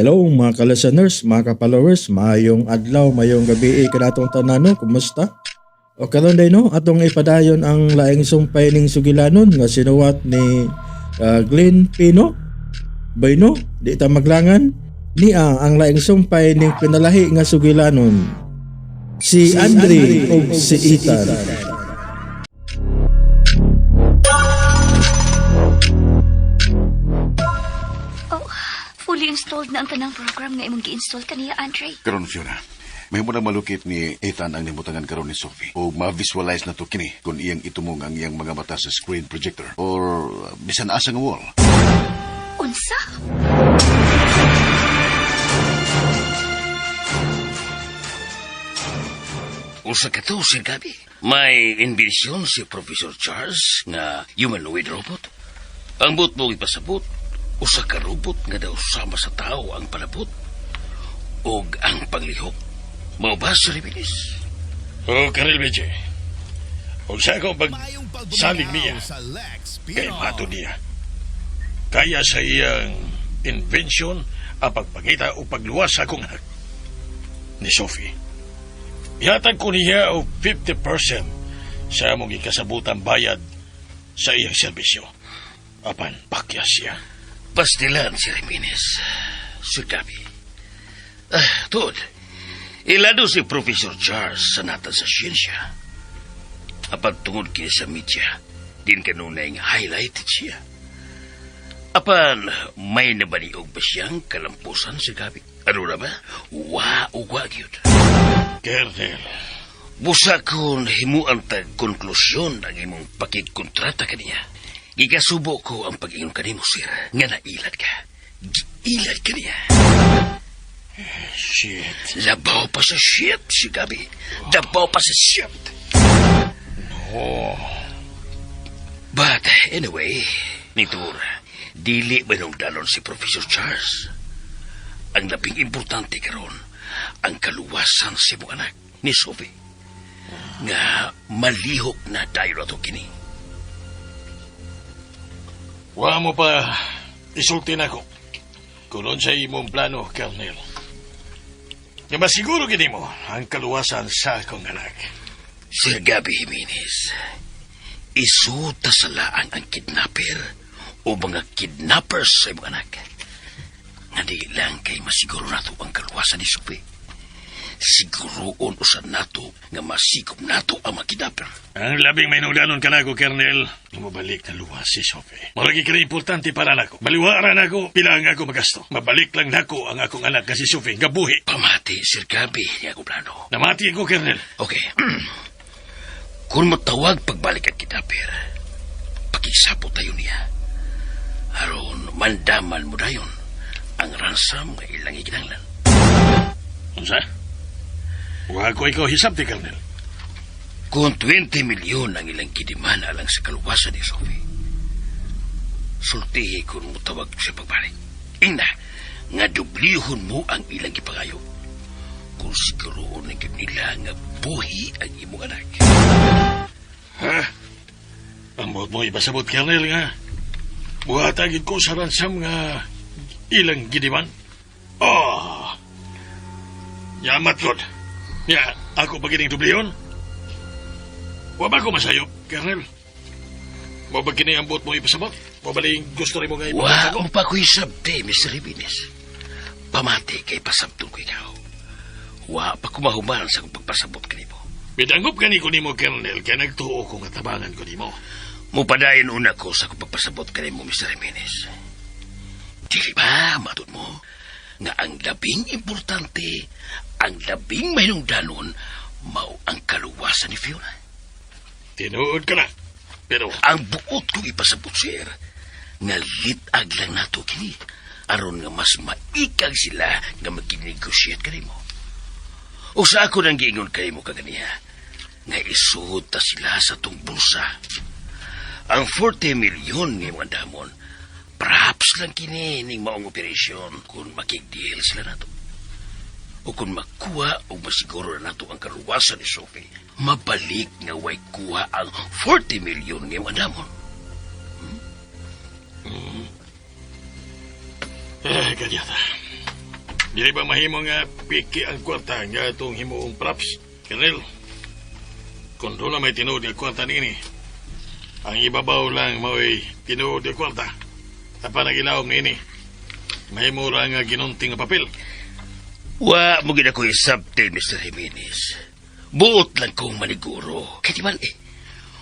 Hello mga ka-listeners, mga ka-followers, maayong adlaw, maayong gabi kanatong tanan no, kumusta? O karon day no, atong ipadayon ang laing sumpay ning sugilanon nga sinuwat ni Glenn Pino. Bayno, di ta maglangan niya ang laing sumpay ning pinalahi nga sugilanon. Si Andre ug si Ethan. Oh, fully installed na ang tanang program nga imong gi-install kaniya, Andre. Karon Fiona, may mo na malukit ni Ethan ang nimutangan karon ni Sophie o ma-visualize na to kini kung iyang itumong ang iyang mga mata sa screen projector or bisan asa nga wall. Unsa? Usa ka to, Sir Gabi. May inbensyon si Professor Charles nga humanoid robot. Ang buot mo ipasabot, usa ka robot nga daw sama sa tao ang palabot og ang panglihok. Mao ba, Sir Jimenez? O, Karel BJ. O sa akong pagsalig niya, kay mato niya. Kaya sa iyang invention ang pagpangita o pagluwas sa akong anak ni Sophie. Ihatag ko niya og 50% sa among ikasabutan bayad sa iyang serbisyo. Apan, pakya siya. Pastilan, Sir Jimenez. Sir Gabi. Ah, tuod. Ilado si Professor Charles sa natan sa siyensya. Apan tungod kini sa media, din kanunay nga highlighted siya. Apan may nabaliog ba siyang kalampusan, Sir Gabi? Ano na ba? Wa o wa gyud. Colonel, Busa kung himuan tag konklusyon ang imong pakigkontrata kaniya. Gikasubo ko ang pag-ingon kanimo, sir, nga nailad ka. Giilad ka niya. Shit. Labaw pa sa shit, si Gabi. Labaw pa sa shit. Oh, But anyway, Nitur, dili ba nung dalon si Professor Charles? Ang labing importante karon, ang kaluwasan sa imong anak ni Sophie. Nga malihok na dayon ato kini. Wa mo pa isulti nako. Kung sa imong plano, Colonel. Nga masiguro gini mo ang kaluwasan sa akong anak. Sir Gabi Jimenez, isuta sa laan ang kidnapper o mga kidnappers sa imong anak. Nga di lang kay masiguro nato ang kaluwasan ni Sophie. Siguroon usan nato nga masikop nato ang mga kidnapper. Ang labing may nugdanon ka nako, Colonel, nga mabalik na luwas si Sophie. Malagi ka na importante para nako. Baliwara nako, pila ang ako magasto. Mabalik lang nako ang akong anak nga si Sophie, nga buhi. Pamati, Sir Gabi, niya ako plano. Namati ko, Colonel. Okay. Kung matawag pagbalik ang kidnapper, pakisabot tayo niya. Aron mandaman mo dayon ang ransom nga ilang ikinanglan. Unsa? Wa ko ikaw hisabti, Colonel. Kung 20 milyon ang ilang kidiman alang sa kaluwasan ni Sophie, sultihi kung mutawag siya pagbalik. Ingna, nga dublihon mo ang ilang gipangayo. Kung siguroon ang gyud nila nga buhi ang imong anak. Ha? Ang buot mo ipasabot, Colonel, nga. Buhatagin ko sa ransom nga ilang gidiman. Oh! Yamat god. Ya, ako pa gining dubliyon? Wa ba ko masayop, Colonel? Wa ba kini ang buot mo ipasabot? Wa ba ling gusto rin mo nga Wa ipasabot? mo pa ko'y sabte, Mr. Jimenez. Pamati kay pasabtong ko ikaw. Wa pa kumahuman sa akong pagpasabot kanimo. Bidangop gani ko nimo, Colonel, kay nagtuo ko nga tabangan ko nimo. Mupadayon una ko sa akong pagpasabot kanimo, Mr. Jimenez. Dili ba, matod mo, nga ang labing importante, ang labing mahinungdanon, mao ang kaluwasan ni Fiona. Tinuod ka na. Pero, Ang buot kong ipasabot, sir, nga litag lang nato kini, aron nga mas maikag sila nga makinegosyate kanimo. O sa ako nang giingon kanimo kaganiha, nga isuod ta sila sa tong bulsa. Ang 40 milyon nga imong andamon, perhaps lang kini ning maong operasyon kung makigdeal sila nato. O kung makuha o masiguro na nato ang kaluwasan ni Sophie, mabalik nga way kuha ang 40 milyon nga imong andamon. eh, ganyata. Dili ba mahimo nga piki ang kwarta nga itong himuong props, Colonel? Kung doon na may tinuod nga kwarta niini, ang ibabaw lang mao'y tinuod nga kwarta. Apan ang ilawom niini, mahimo ra nga ginunting nga papel. Wa mo gid ako isabti, Mr. Jimenez. Buot lang kong maniguro. Kaya di man eh,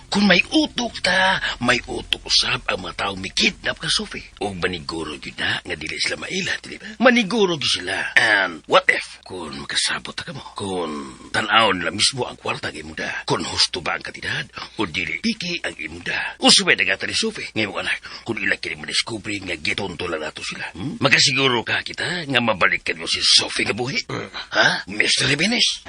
kung may utok ta, may utok usab ang mga taong mikidnap ka, Sophie. O maniguro gyud na, nga dili sila maila, di ba? Maniguro gyud sila. And what if, kung makasabot ta kamo, kung tan-aw nila mismo ang kwarta ng imong da, kung husto ba ang kantidad, o dili piki ang imong da. Usubay na gata ni Sophie, nga imong anak, kung ila kini madiskubre nga gitonto lang nato sila. Makasiguro ka kita nga mabalikan mo si Sophie nga buhi. Ha? Mr. Jimenez?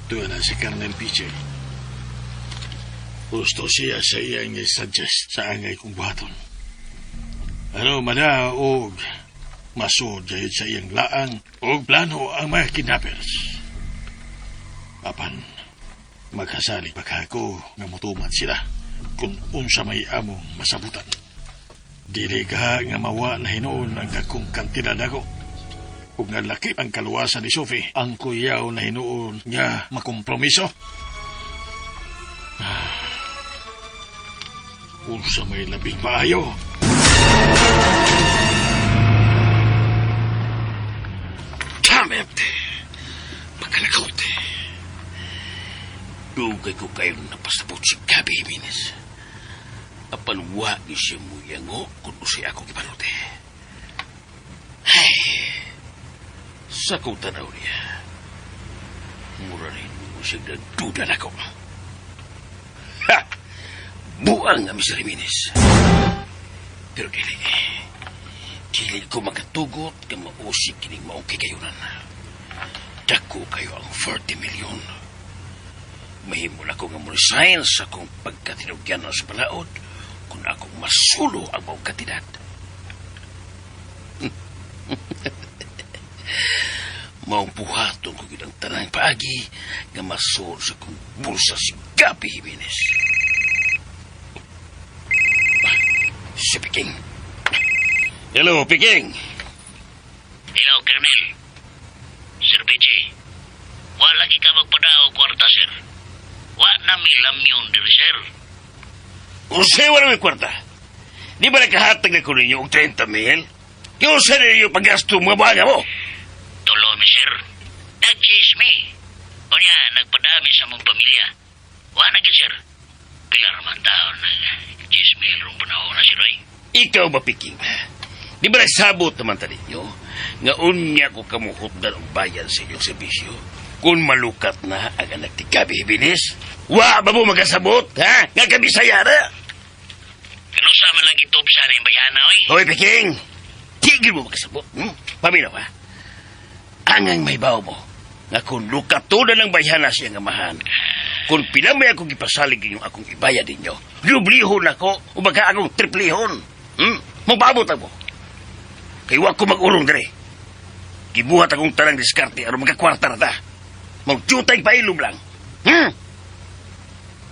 Doon na si Colonel PJ. Gusto siya sa iyang suggest sa angay kong buhaton. Ano mana og masud jayod sa iyang laang og plano ang mga kidnappers. Apan magkasali pagkako nga mutuman sila kung unsa may among masabutan. Dili ka nga mawa na hinuon ang dakong kantidad ako. Ug nga lakip ang kaluwasan ni Sophie, ang kuyaw na hinuon nga makompromiso. Unsa may labing maayo. Damn it! Pagkalakot. Dugay ko kayo napasabot si Gabi Jimenez. Apan wa siya muyango kung usay ako gipanuti. Ay, sa kong tanaw niya, mura rin mo siya nagduda na ko. Ha! Buang nga, Mr. Jimenez. Pero dili. Dili ko makatugot ka mausig kining maong kikayunan. Dako kayo ang 40 milyon. Mahimo na ko nga mo-resign sa akong pagkatinugyan sa balaod kung akong masulo ang maong katidad. Maong buhaton ko gyud ang tanang paagi nga masulo sa akong bulsa si Gabi Jimenez. Ah, si Piking. Hello, Piking. Hello, Colonel. Sir PJ, wala lagi ka magpadao kwarta, sir. Wa na mi lamyon diri, sir. Unsay wala may kwarta? Di ba nakahatag na ko ninyo og 30 mil? Kaya unsa ninyo paggasto mga baga mo? Tulo mi, sir. Nag-chase mi. Unya, nagpadami sa mong pamilya. Wa na gyud, sir. Pila raman taon ng 10 mil rong panahon na, sir, ay. Ikaw ba, Piking? Di ba nagsabot naman ta ninyo nga unya ko kamuhutdan og bayad sa inyong serbisyo? Kung malukat na ang anak ni Gabi Jimenez, wa ba mo magasabot, ha? Nga kabisaya na? Kanusa man lagi tubsa na yung bayana, oy. Hoy, Piking! Tigil mo magasabot, Paminaw, ha? Angang may bawo mo, nga kung lukatunan ng bayhana siya nga amahan, kung pila may akong gipasalig inyong akong ibayad ninyo, dublihon ako, o baka akong triplihon. Magpaabot ako. Kay wa ko mag-urong dire. Gibuhat akong tanang diskarte aron magkakwarta na ta. Magtutay pailom lang.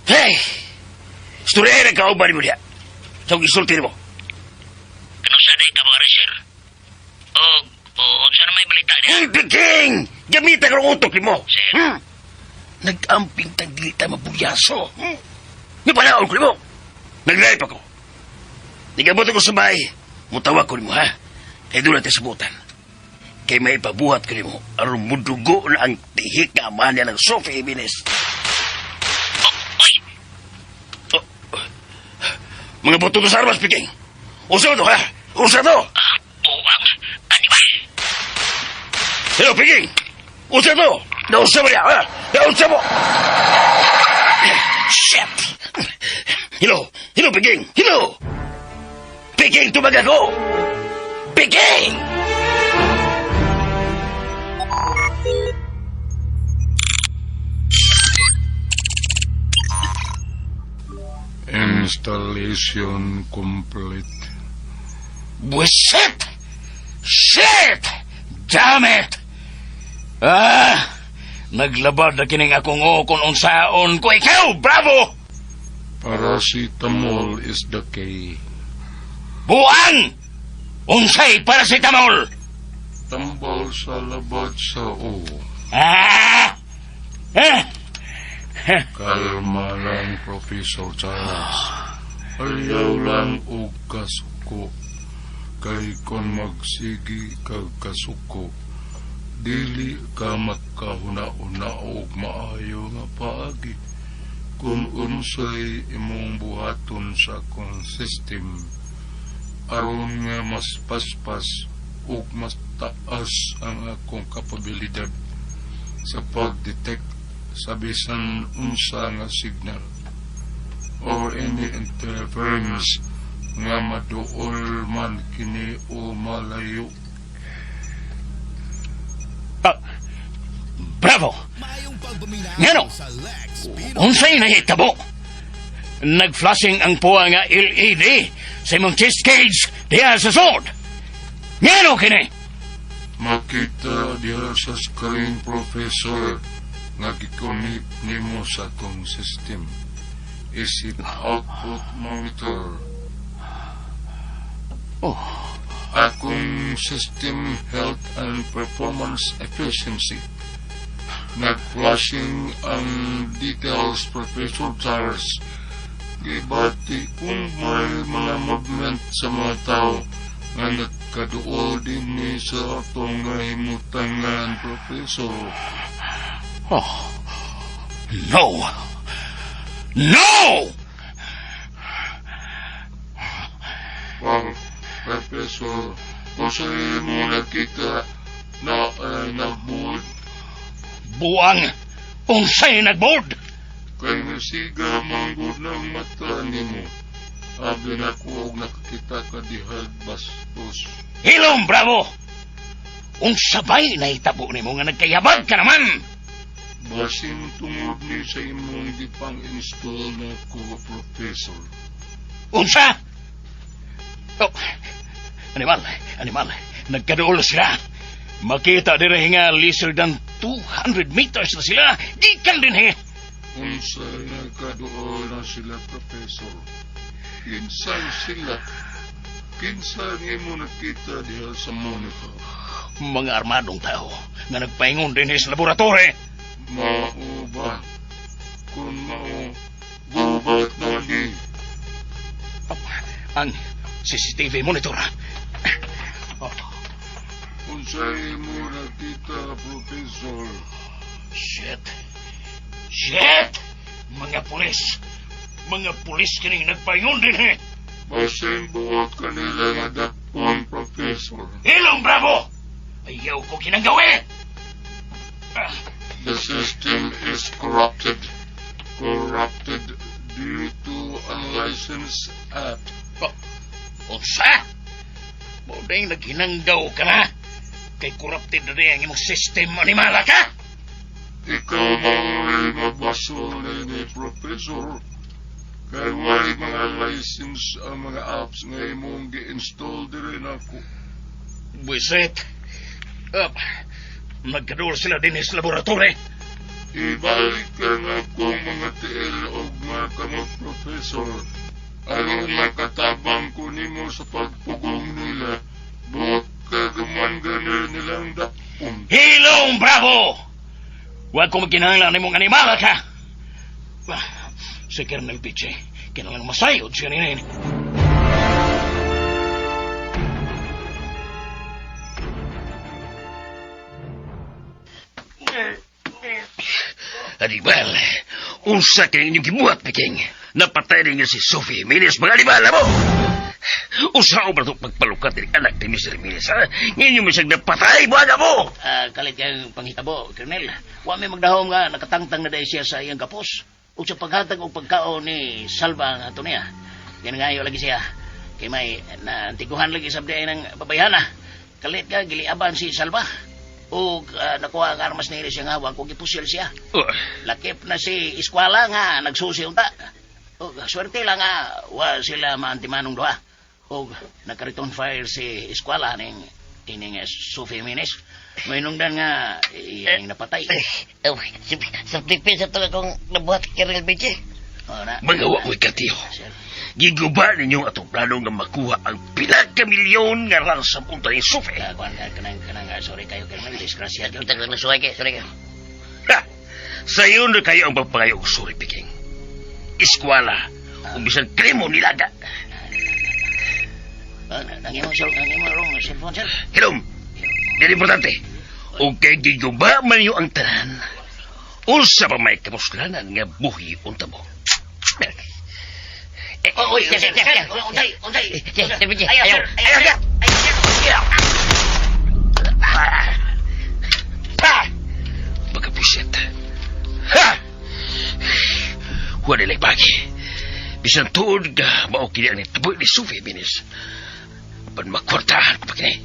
Hey! Istorya na kauban mo diha. Sa akong isulti mo. Kanusa day ka ba, sir? O, unsa na may balita diha? Hey, Piking! Gamitan ko ang utok nimo. Sir. Nag-amping tang dili ta mabuyaso. May panahon ko nimo. Nag-live ako. Nigabot ako sa bahay. Mutawag ko nimo, ha? Kay doon natin sabutan. Kay may ipabuhat ko nimo aron mudugo na ang tihik nga amahan niya ng Sophie Jimenez. Oh, oy! Oh, oh. Mga boto to sa armas, Piking. Usa to, ha? Usa to! Ah, buwang. Ani ba? Hello, Piking! Usa to! Nausa mo niya, ha? Nausa mo! Shit! Hello! Hello, Piking! Hello! Piking, tumag ako! Piking! Installation complete. Buset! Shit! Damn it! Ah! Naglabad na kining akong o kung unsaon ko ikaw, bravo! Paracetamol is the key. Buang! Unsay paracetamol? Tambal sa labad sa O. Ah! Eh! Kalma lang, Professor Charles. Ayaw lang og kasuko. Kay kon magsigi kag kasuko, dili ka makahuna-una og maayo nga paagi. Kung unsay imong buhaton sa akong system, aron nga mas paspas ug mas taas ang akong kapabilidad sa pag-detect sa bisan unsa nga signal or any interference nga maduol man kini o malayo. Ah, bravo! Ngano? Unsay nahitabo? Nag-flashing ang puwa nga LED sa imong chest cage diha sa sword. Ngano kini? Makita diha sa screen, Professor, nga gi-connect nimo sa akong system. Isip output monitor. Oh. Akong system health and performance efficiency. Nag-flashing ang details, Professor Charles. Gibati kung may mga movement sa mga tao nga nagkaduol din ni sa atong nahimutangan, Professor. Oh. No! No! Well, Professor, kung sa mo nakita na ay nagbuod, Buang! Unsay nagboard? Kay nasiga manggod ng mata nimo. Abi na ko og nakakita ka dihag bastos. Hilom, bravo! Unsa bay nahitabo nimo nga nagkayabag ka naman? Basin tungod ni sa imong gipang-install na ko, Professor. Unsa? Oh, animal, animal, nagkaduol sila. Makita dire nga lesser than 200 meters na sila. Gikan din he. Unsa nagkaduol na sila, Professor? Kinsa sila? Kinsa nimo nakita diha sa monitor? Mga armadong tao nga nagpaingon din sa laboratory. Mao ba? Kung mao, gubat na ni. Oh, ang CCTV monitor. Oh, Unsay mo nakita, Professor? Shit. Shit! Mga pulis. Mga pulis kining nagpaingon din he. Basin buot kanila nga dakpon, Professor. Hilom, bravo! Ayaw ko kinanggawi! Ah, The system is corrupted. Corrupted due to unlicensed app. Oh, unsa? Mao ding naghinanggaw ka na. Kay corrupted na rin ang imong system, animala ka! Ikaw mao'y mabasol ni Professor. Kay way mga license ang mga apps nga imong gi-install diri nako. Buisit. Up. Nagkaduol sila din sa laboratory. Ibalik ka nga akong mga tiil og mga kamot, Professor. Aron makatabang ko nimo sa pagpugong nila. Buot ka gaman gani nilang dakpon. Hilom, bravo! Huwag ko magkinahanglan nimong animala ka! Ah, si Colonel Piche, kinalang masayod siya ninin. Animal, unsa kay inyong gibuhat, Peking? Napatay ninyo si Sophie Jimenez, mga animal mo! Unsa ba ito pagpalukat ni anak ni Mr. Jimenez, ha? Ngayon mo siyang napatay, buwaga mo! Ah, kalit kayong panghitabo, Colonel. Wa may magdahom nga nakatangtang na dahil siya sa iyang kapos. Ug sa paghatag og pagkaon ni Salva nga ato niya. Yan ngayo lagi siya. Kay may naantiguhan lagi sa ng babayhana. Kalit ka giliaban si Salva. Ug nakuha ang armas nila siyang hawak ug gipusil siya. Oh, Lakip na si eskwela nga nagsusi unta. Ug swerte lang nga wa sila maantimanong duha. Ug naka-return fire si eskwela ning Kining Sophie Jimenez. May nungdan nga iyang napatay. Eh, oh, sa Pilipinas ito akong nabuhat, Colonel BJ. Oh, na. Mga wa ko'y katiyo. Sir. Giguba ninyo atong plano nga makuha ang pila ka milyon nga ransom unta ni Sophie. Kuan kanang kanang sorry kayo, Colonel, disgrasya gyud. Taglang na suway kayo, sorry kayo. Ha! Sayon na kayo ang pagpangayo og sorry Peking. Eskwala, kung bisan kremo nilaga. Ah, nang imong sir, nang imong rong cellphone, sir. Hilom, dili importante. O kay giguba man ninyo ang tanan, unsa pa may kapuslanan nga buhi unta mo. Eh, Oh, oy, sir, sir, sir, sir, sir. unsay, unsay. Sir, Sir BJ, Ayaw, ayaw, sir, ayaw, ayaw, sir. sir. Ah! Ha! Pagkapuset. Ha! Huwag nila'y pagi. Bisan tuod ka, mao kini ang nitabo ni Sophie Binis. Apan makwartahan ko pa kini.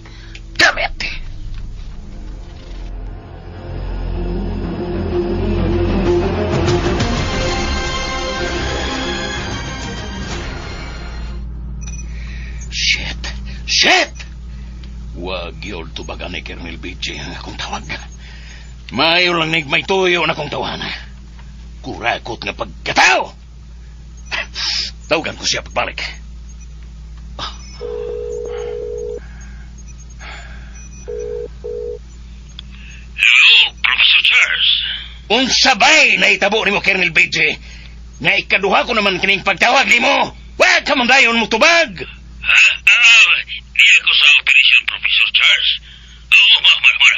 Damn it! Shit! Shit! Wag yun tubagan ni Colonel BJ ang akong tawag. Mayo lang nig may tuyo na akong tawana. Kurakot nga pagkatao! Tawagan ko siya pagbalik. Hello, Professor Charles. Unsa bay naitabo nimo, Colonel BJ? Nga ikaduha ko naman kining pagtawag nimo. Wag ka man dayon mo tubag. Ha? Ah, di ako sa operasyon, Professor Charles. Oo, ma, ma, ma.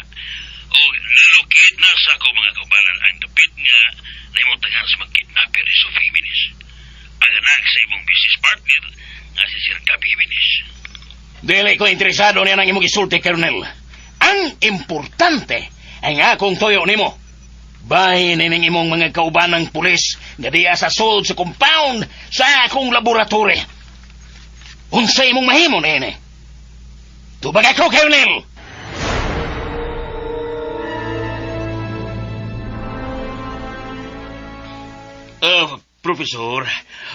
O, nalukit na sa ako mga kaubanan ang dapit nga naimuntagan sa mga kidnapper ni Sophie Jimenez. Ang anak sa imong business partner nga si Sir Gabi Jimenez. Dili ko interesado niya ng imong isulti, Colonel. Ang importante ang akong tuyo nimo. Bahin ining imong mga kaubanang pulis nga diya sa sulod sa compound sa akong laboratory. Unsa imong mahimo nene? Tubag ako, Colonel! Professor,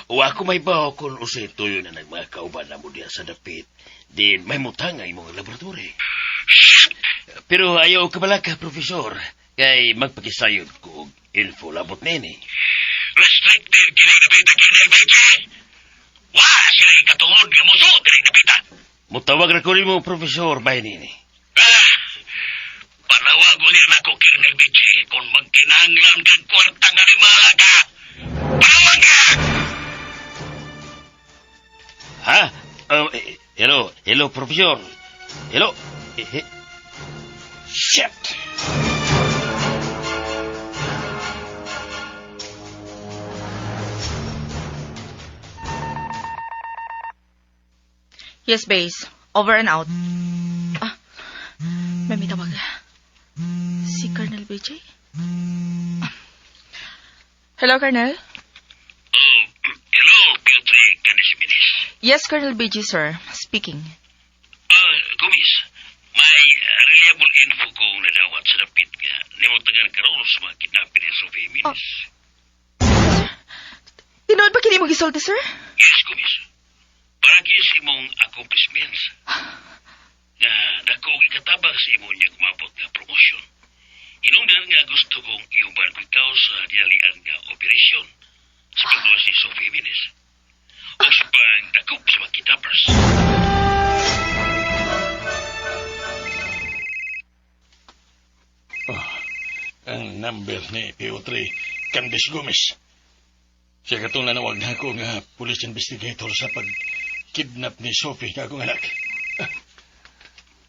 wa ko may bawo kung usay tuyo na ng mga kauban na mo diya sa dapit. Din may mutang ang imong laboratory. Pero ayaw ka bala ka, Professor. Kay magpakisayod ko og info labot nini. Restricted kini dapita, Colonel BJ! Wa sila ikatungod nga musuot kini dapita. Mutawag ra ko nimo, Professor, bay nini. Ah, panawag niya nako, Colonel BJ, kung magkinahanglan kag kwarta nga lima ka. Panawag ka! Ha? Hello, hello, Professor. Hello. Shit! Yes, base. Over and out. Ah, may may tawag. Si Colonel BJ? Ah. Hello, Colonel? Oh, hello, Piotr Candice. Yes, Colonel BJ, sir. Speaking. Ah, Kumis, may reliable info kong nadawat sa dapit nga nimuntagan karon sa mga kidnapper ni Sophie Jimenez. Tinood ba kini mo gisulti, sir? Yes, Kumis. Para kini sa imong accomplishments. Nga dako og ikatabang sa imo niya kumabot nga promotion. Hinungdan nga gusto kong iuban ko ikaw sa dinalian nga operasyon sa pagluwas ni Sophie Jimenez o sa pagdakop sa mga kidnappers. Ang number ni PO3, Candice Gomez. Siya katong nanawag na ako nga police investigator sa pag-kidnap ni Sophie nga akong anak.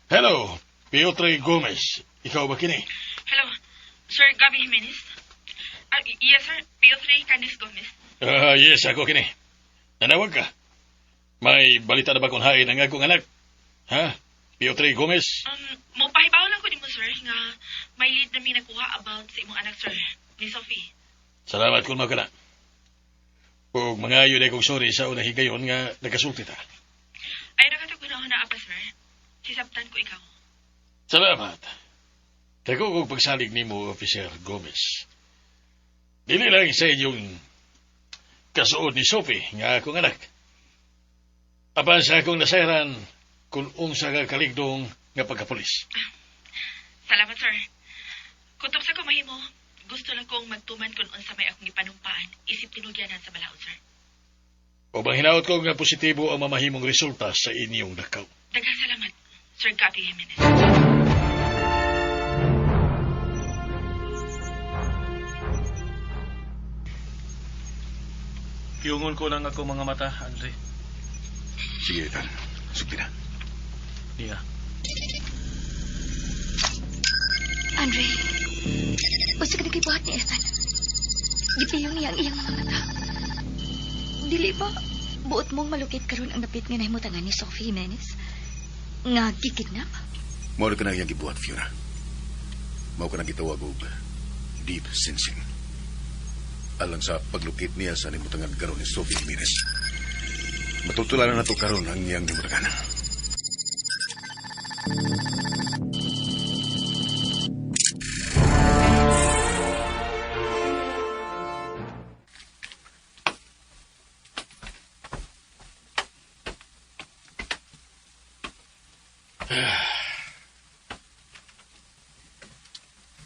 Hello, PO3 Gomez. Ikaw ba kini? Hello, Sir Gabby Jimenez? Ah, yes, sir. PO3 Candice Gomez. Ah, yes, ako kini. Nanawag ka. May balita na ba kung hain ang akong anak? Ha? PO3 Gomez? Mo pahibaw lang ko nimo, sir, nga may lead na mi nakuha about sa imong anak, sir, ni Sophie. Salamat kung magkana. Ug mga yun ay kong sorry sa unang higayon nga nagkasulti ta. Ay nakatag na apa, sir. Sisabtan ko ikaw. Salamat. Dako kong pagsalig nimo, Officer Gomez. Dili lang sa inyong kasuod ni Sophie nga akong anak. Apan sa akong nasayran, kung unsa ka kaligdong nga pagkapulis. Salamat, sir. Kung sa ko mahimo, gusto lang kong magtuman kung unsa may akong gipanumpaan, isip tinugyanan sa balaod, sir. O bang hinaot ko nga positibo ang mamahimong resulta sa inyong lakaw. Daghang salamat, Sir Gabi Jimenez. Piyungon ko lang ako mga mata, Andre. Sige, Ethan. Sugti na. Niya. Andre, unsa ka nagkibuhat ni Ethan? Gipiyong niya ang iyang mga mata. Dili ba buot mong malukit karon ang dapit nga nahimutangan ni Sophie Jimenez? Nga gikidnap? Mao ka na iyang gibuhat, Fiona. Mao ka na gitawag og deep sensing. Alang sa paglukit niya sa nimutangan karon ni Sophie Jimenez. Matutularan na to karon ang iyang nimutangan.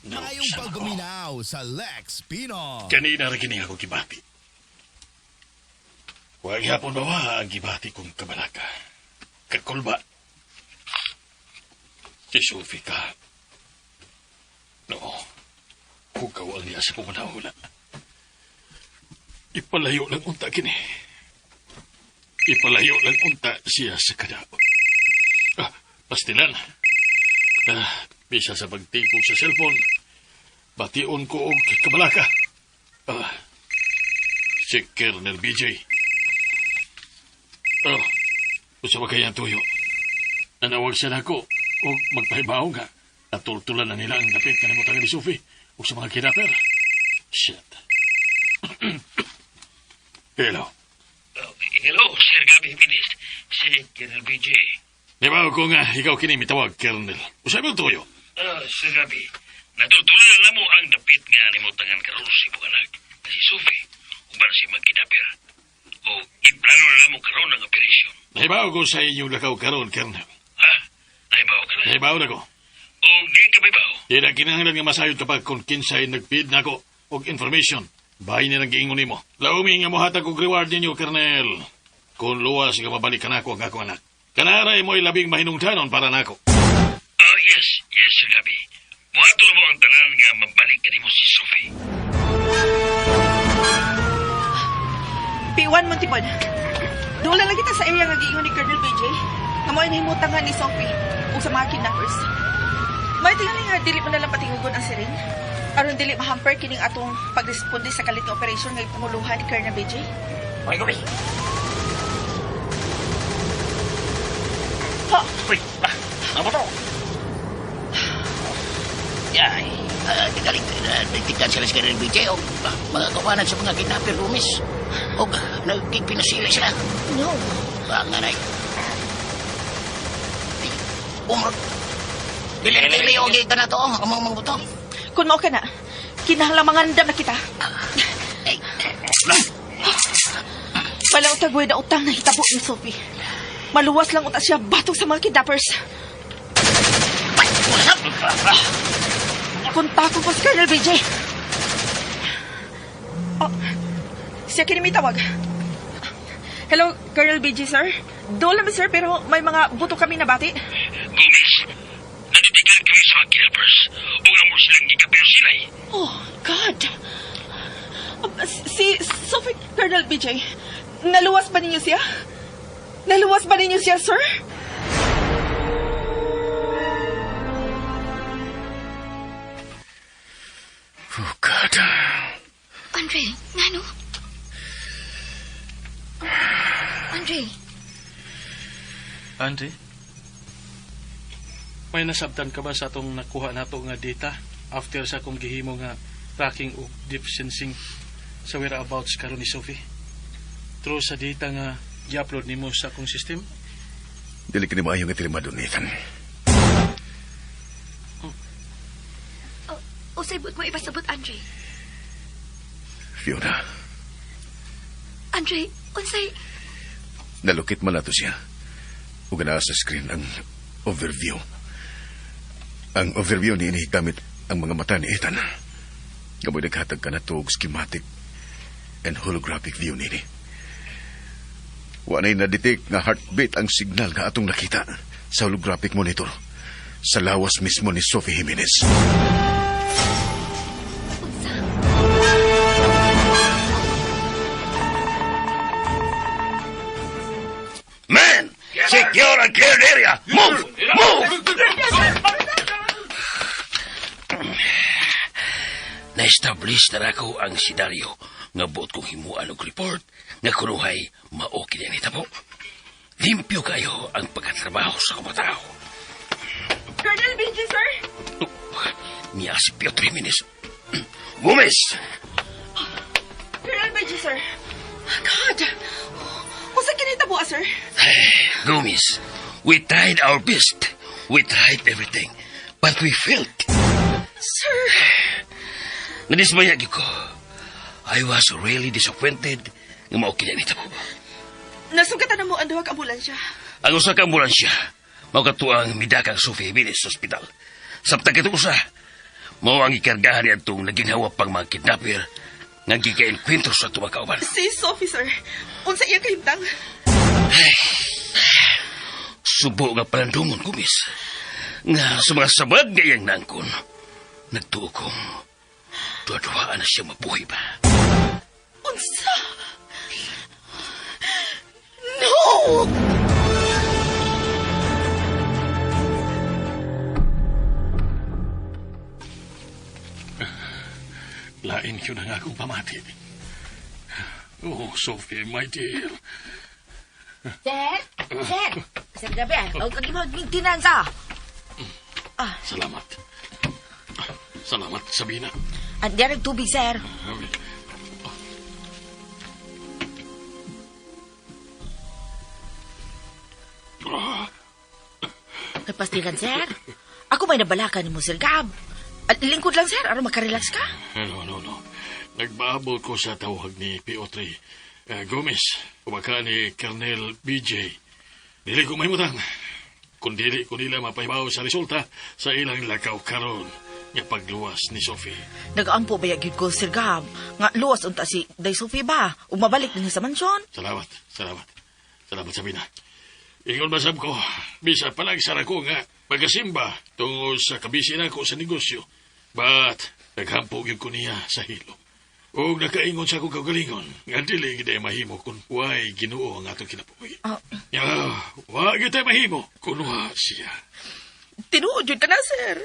Ngayong pagguminaw sa Lex Pino. Kanina ra kini ako gibati. Wa gihapon ba ang gibati kong kabalaka. Kakulba. Si Sophie ka. No. Hugaw ang niya sa kumanahula. Ipalayo lang unta kini. Ipalayo lang unta siya sa kadaot. Ah, pastilan. Ah, bisa sa pagtingkog sa cellphone. Bation ko og kabalaka. Ah, si Colonel BJ. Oh, usa ba kaya ang tuyo? Nanawag siya nako og magpahibaw nga. Natultulan na nila ang dapit kanimo ni Sophie ug sa mga kidnapper. Shit. Hello. Hello, Sir Gabi Jimenez. Si Colonel BJ. Nibaw ko nga ikaw kini mitawag, Colonel. Usa ba ang tuyo? Ah, Sir Gabi, natutulan na mo ang dapit nga nimutangan karon si imong anak, na si Sophie, uban si magkidnapper. O iplano na mo karon ang operasyon. Nahibaw ko sa inyong lakaw karon, Colonel. Ha? Nahibaw ka na? Nahibaw na ko. O di ka mahibaw? Di na kinahanglan nga masayod kapag kung kinsay nag-feed nako og information. Bahin ni lang giingon nimo. Laumi nga mohatag og reward ninyo, Colonel. Kung luwas nga mabalik ka nako ang akong anak. Kanaray mo'y labing mahinungdanon para nako. Oh, yes. Yes, Sir Gabi. Buhaton mo ang tanan nga mabalik ka nimo si Sophie. P1 Montipon. Doon lang kita sa area nga giingon ni Colonel BJ. Nga mo ay nahimutangan ni Sophie ug sa mga kidnappers. May tingali nga dili mo na lang patingugon ang siring. Aron dili mahamper kining atong pagresponde sa kalit nga operation nga ipanguluhan ni Colonel BJ. Oy, gabi. Ha! Uy, ah, ano ba to? Yay, galing, nagtikan sila sa Colonel BJ o mga kawanan sa mga kidnapper rumis. O nagpinasila sila. No. Panganay. Ay, umrot. Dili, dili, okay ka na to, ang mga mga buto. Kung mao ka na, kinahanglan mangandam na kita. Ay, Wala utang na utang na hitabo ni Sophie. Maluwas lang uta siya batok sa mga kidnappers. ay, wala. Kontakto ko si Colonel BJ. Oh, siya kini may tawag. Hello, Colonel BJ, sir. Doon lang, sir, pero may mga buto kami nabati. Gomez, naditigan kami sa mga kidnappers. O nga mo silang gikapero sila eh. Oh, God. Si Sophie, Colonel BJ, naluwas ba ninyo siya? Naluwas ba ninyo siya, sir? Oh, God. Andre, ngano? Andre, Andre? May nasabtan ka ba sa atong nakuha nato nga data after sa akong gihimo nga tracking og deep sensing sa whereabouts karon ni Sophie? Through sa data nga gi-upload nimo sa akong system? Dili kini maayo nga tilima doon, Nathan. oh, usay buot mo ipasabot, Andre. Fiona, Andre, unsay nalukit man nato siya. Ug naa sa screen ang overview. Ang overview niini gamit ang mga mata ni Ethan. Gamoy naghatag ka na og schematic and holographic view niini. Wa na'y na-detect nga heartbeat ang signal nga atong nakita sa holographic monitor sa lawas mismo ni Sophie Jimenez. Man! Secure and cleared area! Move! Move! Na-establish na ako ang senaryo nga buot kong himuan og report nga kunuhay mao kini ang nitabo. Limpyo kayo ang pagkatrabaho sa kumatao. Colonel BJ, sir? Niya si Piotr Jimenez. Gomez! Colonel BJ, sir. God! Unsa kini tabo, sir? Gomez, we tried our best. We tried everything. But we failed. Sir! Nadismaya gyud ko. I was really disappointed nga mao kini ang nitabo. Nasugatan na mo ang duha ka ambulansya. Ang usa ka ambulansya, mao katuang midakang Sophie Jimenez sa ospital. Samtang katong usa, mao ang ikargahan niadtong naging pang mga kidnapper nga gikaenkwentro sa tuwa kauban. Si Sophie, sir. Unsa iyang kahimtang? Subo nga palandungon, Gomez. Nga sa mga sabad nga iyang nangkon, nagtuo kong duwa-duwaan na siya mabuhi ba. Unsa? No! Lain yun ang akong pamati. Oh, Sophie, my dear. Sir? Sir? Sir Gabi, huwag kang mag-maintenance ah. Salamat. Salamat, Sabina. Andiyan ang tubig, sir. Nagpastilan, sir. Ako may nabalakan ni mo, Sir Gab. Lingkod lang, sir. Aron makarelax ka. No, no, no. Nagbaabot ko sa tawag ni PO3. Gomez, ubaka ni Colonel BJ. Dili ko mahimutang. Kung dili ko nila mapahibaw sa resulta sa ilang lakaw karon nga pagluwas ni Sophie. Nagaampo ba gyud ko, Sir Gab? Nga luwas unta si Day Sophie ba? Ug mabalik din sa mansyon? Salamat, salamat. Salamat, Sabina. Ingon masab ko, bisa palang sara ko nga magasimba tungod sa kabisi na ko sa negosyo. But, naghampo gyud ko niya sa hilom. Og nakaingon sa akong kaugalingon, nga dili gid ay mahimo kung way Ginoo ang atong kinabuhi. Ya, wa gyud tay mahimo kung wa siya. Tinuod jud ka na, sir.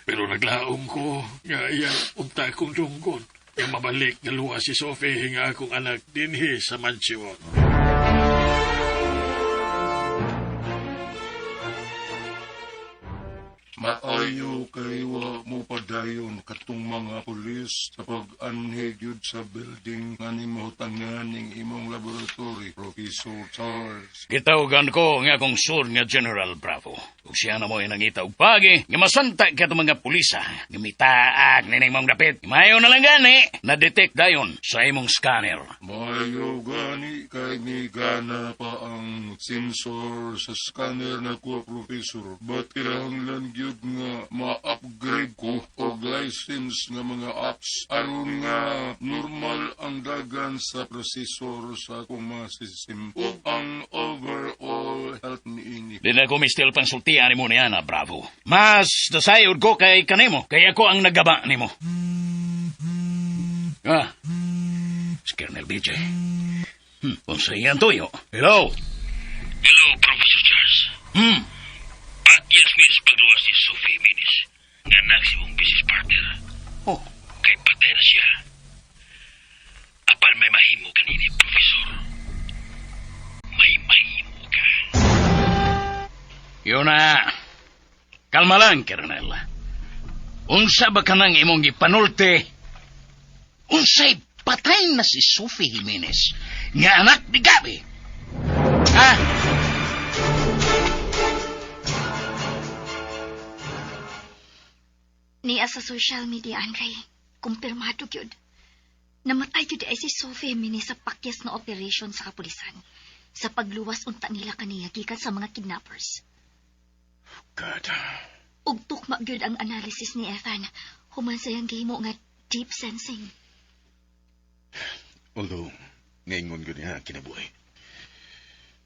Pero naglaom ko nga iya unta akong dunggon nga mabalik nga luwas si Sophie nga akong anak dinhi sa mansyon. Maayo kay wa mo padayon katong mga pulis sa pag-anhi gyud sa building nga nimahutangan ning imong laboratory, Professor Charles. Gitawagan ko nga akong sur nga General Bravo. Ug siya na mo nangita og pagi nga masanta kadtong mga pulisa nga mitaak nining mong dapit. Mayo na lang gani na-detect dayon sa imong scanner. Maayo gani kay migana pa ang sensor sa scanner na ko, Professor. But kinahanglan gyud nga ma-upgrade ko og license nga mga apps aron nga normal ang dagan sa processor sa akong mga system ug ang overall health niini. Di na ko mistil pang sultian nimo niya na Bravo. Mas nasayod ko kay kanimo, kay ako ang naggaba nimo. Ah, si Colonel BJ. Unsa iyang tuyo? Hello? Hello, Professor Charles. Pakyas mi sa pagluwas ni Sophie Jimenez nga anak si mong business partner. Oh. Kay patay na siya. Apan may mahimo kanini, Professor. May mahimo ka. Yun na. Kalma lang, Colonel. Unsa ba kanang imong gipanulte? Unsay patay na si Sophie Jimenez nga anak ni Gabi? Ha? Niya sa social media, Andre. Kumpirmado gyud. Namatay gyud ay si Sophie Jimenez sa pakyas na operation sa kapulisan. Sa pagluwas unta nila kaniya gikan sa mga kidnappers. God. Ug tukma gyud ang analysis ni Ethan. Human sa iyang gihimo nga deep sensing. Although, ngaingon gyud niya ang kinabuhi.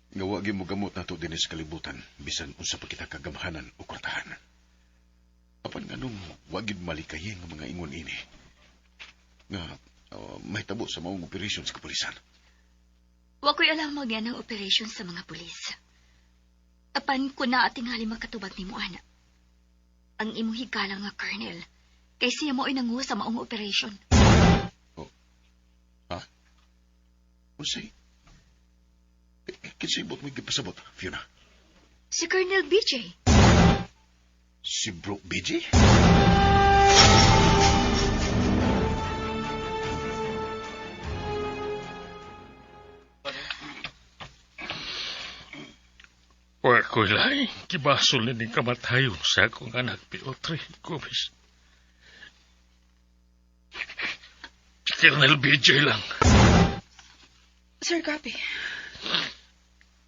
Nga wa gyud mo gamot nato dinhi sa kalibutan bisan unsa pa kita kagamhanan o kwartahan. Apan nganong wa gyud malikayin nga mga ingon ini nga mahitabo sa maong operasyon sa kapulisan. Wa ko'y alam magyan ang operasyon sa mga pulis. Apan kun naa tingali makatubag nimo ana. Ang imong higala nga colonel, kay siya mo'y nangu sa maong operasyon. Oh. Ha? Unsay? Kinsay buot mo gipasabot, Fiona? Si Colonel BJ. Si Bro BJ? Wa ko'y laing gibasol ni kamatayon sa akong anak, Piotr Gomez. Si Colonel BJ lang. Sir Gabi.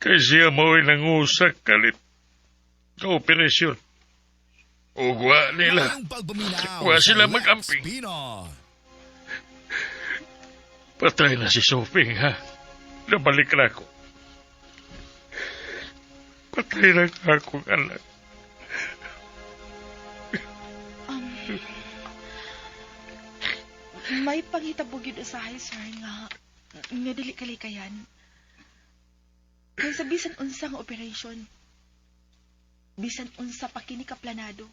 Kay siya mo'y nangusak kalit ka operasyon. Ugwa nila. Wa sila magamping. Patay na si Sophie, ha? Nabalik na ako. Patay na akong anak. May panghitabo gyud usahay, sir, nga dili kalikayan. Kay sa bisan unsa nga operation, bisan unsa pa kini ka planado,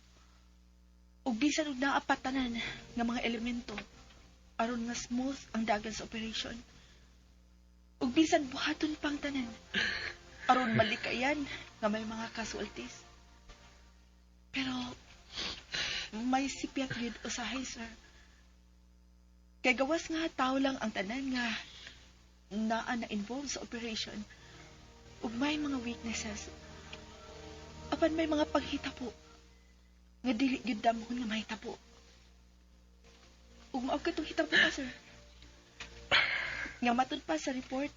ug bisan og naa pa tanan nga mga elemento aron nga smooth ang dagan sa operation, ug bisan buhaton pang tanan aron malikayan nga may mga casualties. Pero may sipyat gyud usahay, sir. Kay gawas nga tao lang ang tanan nga naa na involved sa operation, ug may mga weaknesses. Apan may mga paghitabo nga dili gyud damhon nga mahitabo. Ug mao katong hitabo ka, sir. Nga matud pa sa report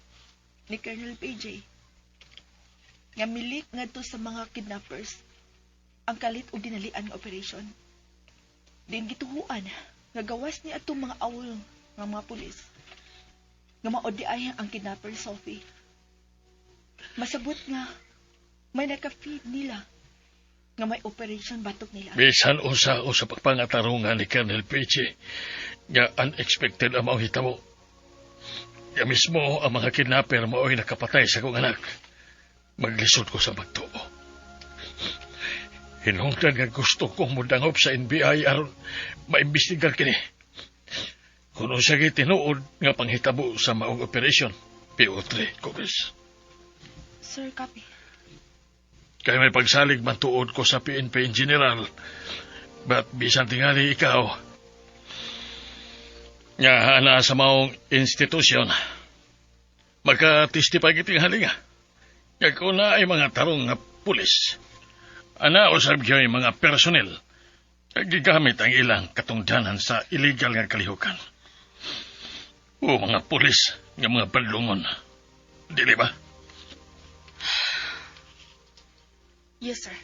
ni Colonel PJ nga milik ngadto sa mga kidnappers ang kalit og dinalian nga operation. Din gituhuan nga gawas ni atong mga awol nga mga pulis nga mao di ay ang kidnapper Sophie. Masabot nga may naka-feed nila nga may operation batok nila. Bisan unsa o sa pagpangatarungan ni Colonel PJ nga unexpected ang maong hitabo. Nga mismo ang mga kidnapper mao'y nakapatay sa akong anak. Maglisod ko sa magtuo. Hinungdan nga gusto kong mudangop sa NBI aron maimbestigar kini. Kung unsa gyud tinuod nga panghitabo sa maong operation, PO3 Gomez. Sir, copy. Kay may pagsalig man tuod ko sa PNP in general. But bisan tingali ikaw, nga ana sa maong institusyon, makatestify kiting halinga. Kaya kung na ay mga tarong nga pulis, ana usab gyud mga personnel, gigamit ang ilang katungdanan sa illegal nga kalihukan. O mga pulis nga mga badlungon. Dili ba? Yes, sir.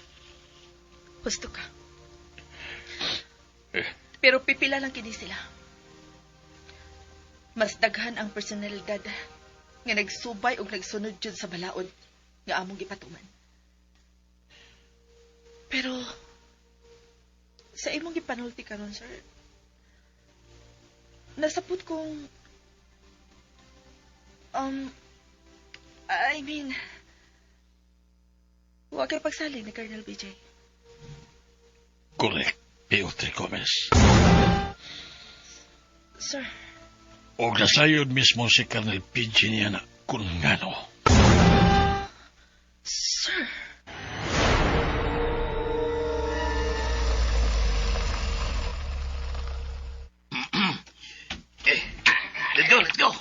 Husto ka. Pero pipila lang kini sila. Mas daghan ang personalidad nga nagsubay og nagsunod jud sa balaod nga among gipatuman. Pero sa imong gipanulti karon, sir, nasapot kong I mean, wa kay pagsalig ni Colonel BJ. Correct, P.O. Gomez. Sir. Og nasayod mismo si Colonel PJ niya na kung ngano. Sir. Let's go, let's go.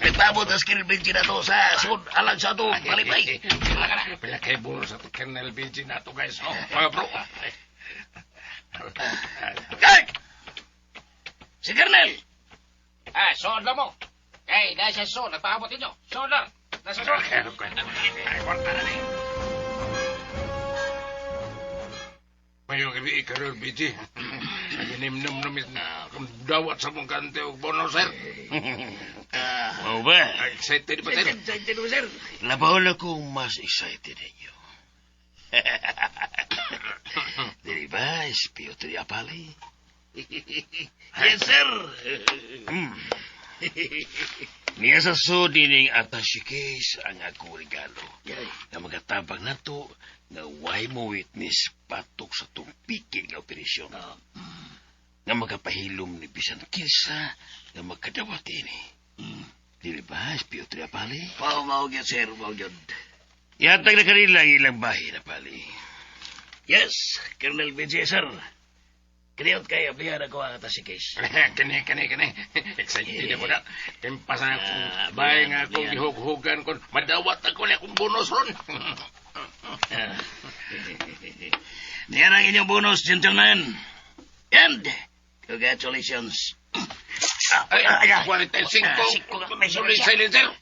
Nagpaabot ang Colonel BJ na to sa sud alang sa ato palipay. Pila kay bulo sa Colonel BJ na to, guys. Oh, mga bro. Kay! Si Colonel! Ah, sood lang mo. Kay, nasa sood. Nagpaabot ninyo. Sood lang. Nasa sood. May Maayong gabi, Karol BG. Ginimnum dawat sa mong kante og bono, sir. Mao ba? Excited pa, sir. Excited ba, sir? Labaw na kong mas excited ninyo. Dili ba, SPO3 Apali? Yes, sir. Niya sa sud dining attache case ang akong regalo. Nga magatabang nato nga way mo witness patok sa tumpiki nga operasyon. Nga magapahilom ni bisan kinsa nga magkadawat ini. Dili ba, SPO3 Apali? Mao, mao gyud, sir. Mao gyud. Yatag na kanila ang ilang bahin, Apali. Yes, Colonel BJ, sir. Kaniyot kay ablihan ako ang attache case. Kani, kani, kani. Excited ako na. Timpasa na akong bay nga akong gihughugan kon madawat ako ni akong bonus ron. Niyan ang inyong bonus, gentlemen. And, congratulations. Ay, 45. Sorry, silencer.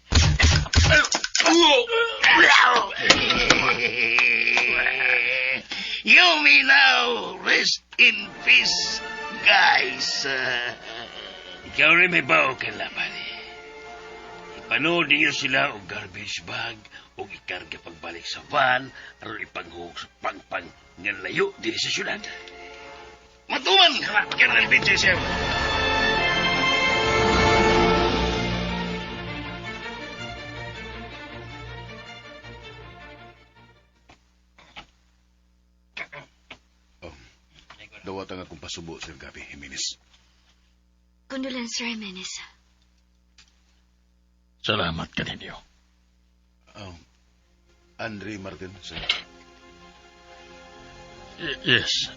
You may now rest in peace, guys. Ikaw rin may bao kay Lapali. Ipanood ninyo sila og garbage bag o ikarga pagbalik sa van aron ipanghug sa pangpang nga layo diri sa syudad. Matuman, Colonel BJ, sir. Dawat ang akong pasubo, Sir Gabi Jimenez. Condolence, Sir Jimenez. Salamat kaninyo. Andre Martin, sir. Yes.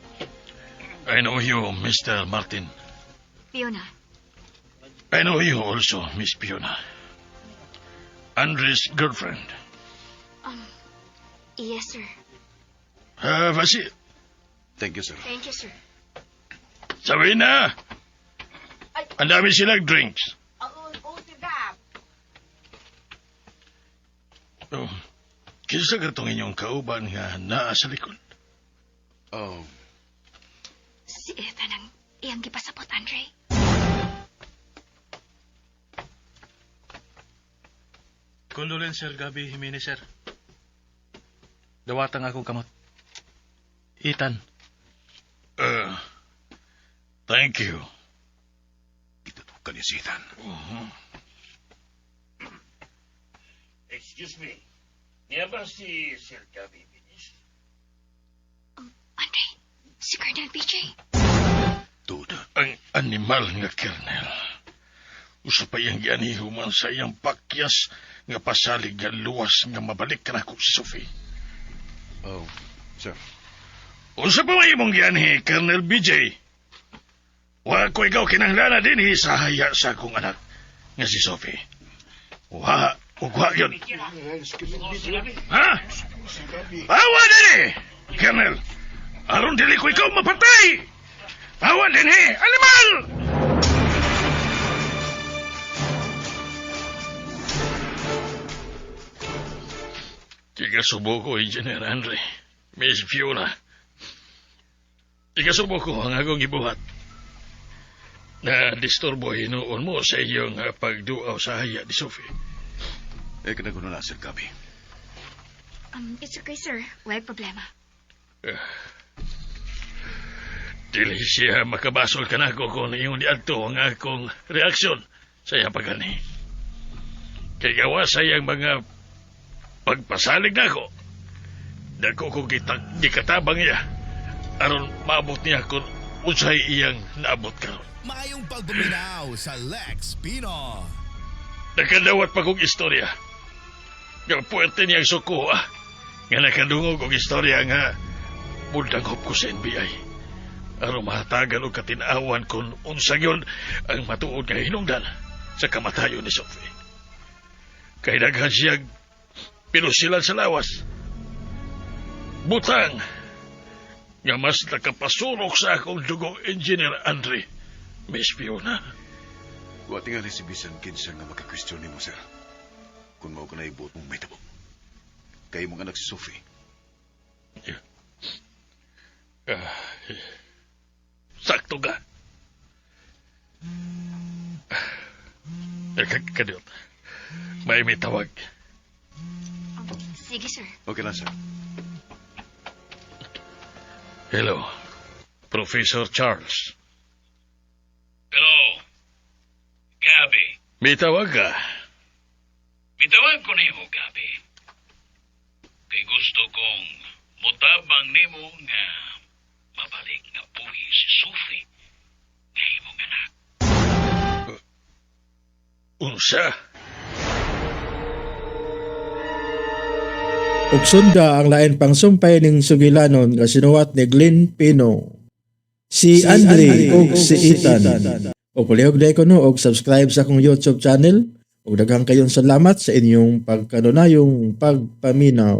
I know you, Mr. Martin. Fiona. I know you also, Miss Fiona. Andre's girlfriend. Yes, sir. Have a seat. Thank you, sir. Thank you, sir. Sabi na. Ang dami silang drinks. Oo, Sir Gab. Oh, kinsa katong inyong kauban nga naa sa likod? Oh. Si Ethan ang iyang gipasabot, Andre. Condolence, Sir Gabi Jimenez, sir. Dawatang akong kamot. Ethan. Thank you. Itutukan niya si Ethan. Uh-huh. Excuse me. Niya ba si Sir Gabi Jimenez? Andre, si Colonel BJ. Dude. Ang animal nga Colonel. Usa pa iyang gianiho man sa iyang pakyas nga pasalig nga luwas nga mabalik ka nako si Sophie. Oh, sir. Unsa pa may imong gianhi, Colonel BJ? Wa ko ikaw kinahanglan dinhi sa haya sa akong anak nga si Sophie. Wa, ug wa yun. Ha? Awa dinhi, Colonel. Aron dili ko ikaw mapatay. Awa dinhi, animal! Ikasubo ko, Engineer Andre. Miss Fiona. Ikasubo ko ang akong gibuhat. Na disturbo hinuon mo sa iyong pagduaw sa haya ni Sophie. Eh, kanaguno na, Sir Gabi. It's okay, sir. Wala problema. Dili siya makabasol ka nako kung iyong niadto ang akong reaksyon sa iyang pagani. Kay gawa sa iyang mga pagpasalig nako. Dako ko gikatabang niya aron maabot niya kung unsay iyang naabot karon. Maayong pagpaminaw sa Lex Pino. Nakadawat pa kong istorya. Nga puwerte niyang suko ah. Nga nakadungog og istorya nga mudanghop ko sa NBI. Aron mahatagan og katinawan kung unsa gyud ang matuod nga hinungdan sa kamatayon ni Sophie. Kay daghan siyang pinusilan sa lawas. Butang nga mas nakapasurok sa akong dugo, Engineer Andre, Miss Fiona. Wa tingali si bisan kinsa nga maka-question nimo, sir. Kung mao ka na ibuot mong mahitabo. Kay imong anak si Sophie. Yeah. Sakto ka. Eh, kadiyot. May may tawag. Sige, sir. Okay lang, sir. Hello, Professor Charles. Hello, Gabi. May tawag ka. Bitawag ko nimo, Gabi. Kay gusto kong mutabang nimo nga mabalik nga buhi si Sophie nga imong anak. Unsa? Ug sunda ang lain pang sumpay ning sugilanon nga sinuwat ni Glenn Pino. Si Andre ug si Ethan. O palihog day ko no og subscribe sa akong YouTube channel. Ug daghang kayong salamat sa inyong pagkanunayong pagpaminaw.